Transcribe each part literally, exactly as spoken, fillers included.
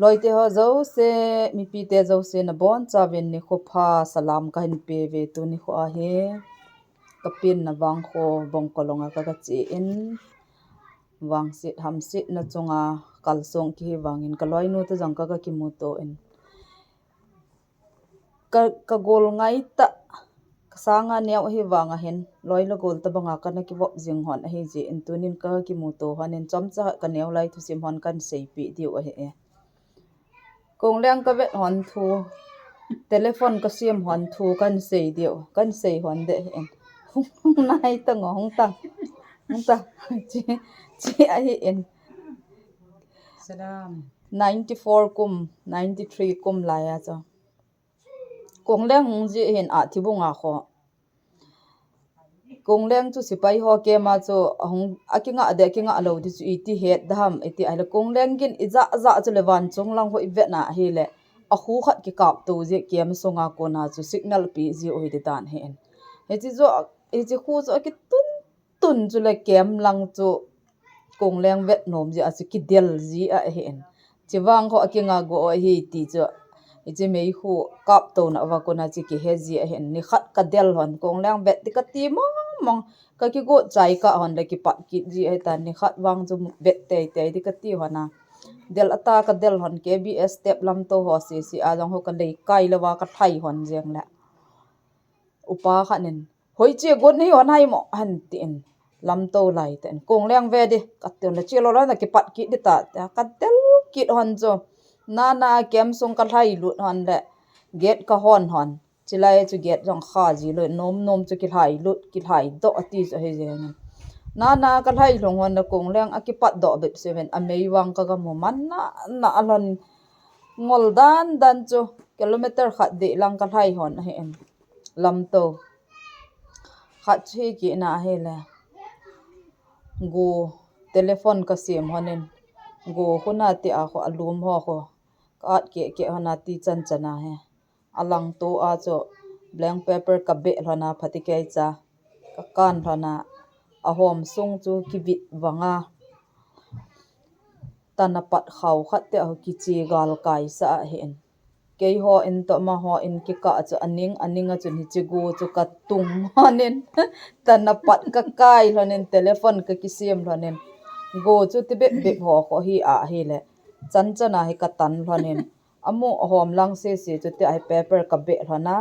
Loite ho jouse, mipite jouse nabonchauvin nikho pha salam kahin peuve. Tuni nikho ahi, kapenna vangkho Bongkolong a kagache in, vangset hamsetna chunga kalsong kihi vangin kaloinu toh jong kaga kimuto in, ka, kagol ngaitah, kasanga neo ahi vanga hin, loi le gol tobanga kana kivop jing hon ahijeh in, tunin kaga kimuto hon in, chomcha kaneo lai thusim hon kahin seipeh diu ahi e. Kongleng kavet hon thu, telephone kasem hon thu kahin sei diu, kahin sei hon deh in. Hung, hung nai tang o, hung tang, hung tang. Chi, chi ahi in. Ninety four kum, ninety three kum laiya chu Kongleng hung ji hin, Athibunga kho. Kongleng chu sepai ho camp a chu ahung, akingah deh, akingah lou ding chu iti het ding ham, iti ahile Kongleng gin ijat jat chu le vanchung lang ho ivet na ahile, akhu khat kikap to ji camp sunga kona chu signal pe ji u hi ti dan ahi in. Hiche chu, hiche khu chu akitun tun chu le camp lang chu Kongleng vet nom ji a chu kidel ji ahi in. Chevang kho akinga go ahi ti chu, hiche meikhu kap tona uva kona chu kihe ji ahi in. Nikhat kadel hon, Kongleng vet ding kati mong mong, kakigot chai kah hon le kipat kit ji ahitan, nikhat vang chu vet teitei ding kati hon a. Del ata kadel hon, K B S step lamto ho sese a jong ho kalei kai louva kalhai hon jeng le, upa khat in, "Hoiche got nahi hon ham mo?" ahin tin, lamto laitah in, "Kongleng ve ding," kati le, "Chelou lou na kipat kit ding ta," tia kadel kit hon chu. Nana camp sung kalhai lut hon le, gate kahon hon. Chulai chu gate jong kha ji lou, nom nom chu kilhai lut, kilhai doh ati chu ahi jeng in. Nana kalhai lhung hon le Kongleng akipat doh bep seven, amei vang kaga mu man na, na alhon ngol dan dan chu kilometer khat deh lang kalhai hon ahi in. Lamto. Khat chu hi kina ahile, go telephone kasem hon in, go khu na ti a khu alum ho khu ka at keh keh hon a ti chan chan ahi. Alangto a chu blank paper kabeh lhon a phatikei cha kakan lhon a, ahom sung chu kivit vanga tana pat khao khat te a kiche galkai sa ahi in. Keiho in toh amaho in kikah chu aning, aning a chun hiche go chu katung lhon in, tana pat kakai lhon in, telephone kakisem lhon in, go chu tibep bep ho kho hi ahile, chan chan a hi katan lhon in, amu ahom lang sese chu tia hi paper kabeh lhon a,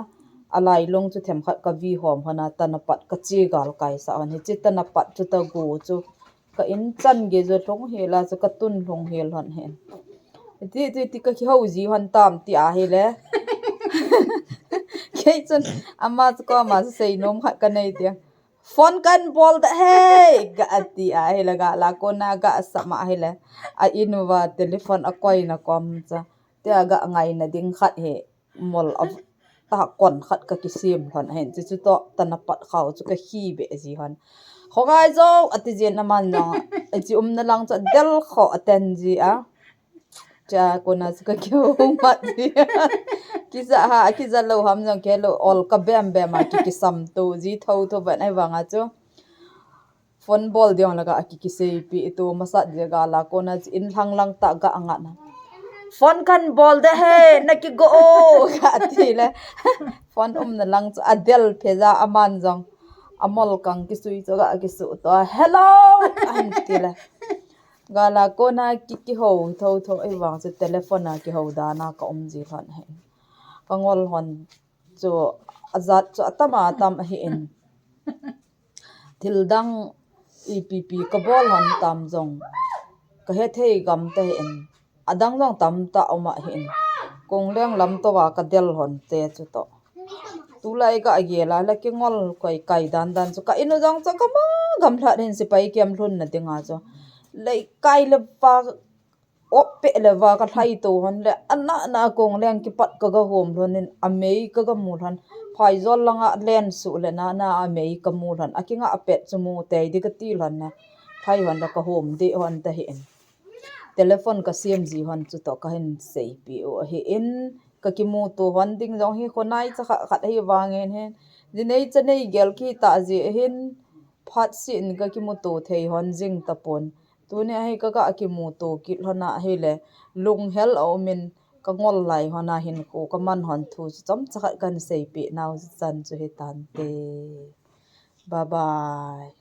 alailung chu themkhat kavi hom lhon a, tana pat kache galkai sa hon, hiche tana pat chu ta go chu ka in chan gei chu lhung hel a chu katun lhung hel lhon hin. Iti, iti, iti kakihou ji hon tam ti ahile, kei chun ama chu koma chu seinom khat kanei ti a. "Phone kahin bol ding ahi," kati ahile, gala kona gasam ahile, a in uva telephone akoina kom cha, tia gangaina ding khat hi mol a tahkon khat kakisem lhon ahin, chuchu toh tana pat khao chu kahi beh ji hon. "Khongai jo," ati jin aman jong, hiche umna lang chu adel kho aten ji a. Cha kona chu kakihou mat ji. Kija ha, kija lou ham jong kihe lou, ol kabem bem a ki, kisam to ji tho tho ven ahivanga chu phone bol ding laga aki, kiseipi ito masat je gala kona chu in lhang lang tah ga angat na. "Phone kahin bol ding ahi, nakigo o," kati le. Phone umna lang chu adel pheja aman jong. Amol kang kisui chu ga kisuh to a, "Hello," ahin ti le. Gala kona ki, kihou tho tho ahivang chu telephone a kihou dan a kaum ji lhon ahi. Kangol lhon chu ajat chu atam atam ahi in. Thil dang ipi ipi kabol lhon tam jong kahethei gam ta ahi in. Adang jong tamtah um ahi in. Kongleng lamto a kadel lhon te chu toh. Tulai ga agel a le kingol koi kai dan dan chu ka in u jong chu kama gamlhat hin sepai camp lhunna dinga chu. Lei kai le va, op peh le va kalhai to lhon le, ana na Kongleng kipat kaga hom lhon in, amei kaga mu lhon. Phaijol langa len suh le nana amei kamu lhon. Akinga apet chu mu tei ding kati lhon na. Lhai lhon le kahom deh lhon ta ahi in. Telephone kasem ji lhon chu toh kahin seipi u ahi in, kakimuto lhon ding jong hi khonai cha khat khat ahivangin hin, jinei chanei gel kitah ji ahin, phat seh in kakimuto thei lhon jing tapon. Tuni ahi kaga kimuto kit lhon a ahile, lunghel a um in kangol lai lhon a hinkho kaman lhon thu chu chomcha khat kahin seipeh nau chu chan chu hitante. Bye bye.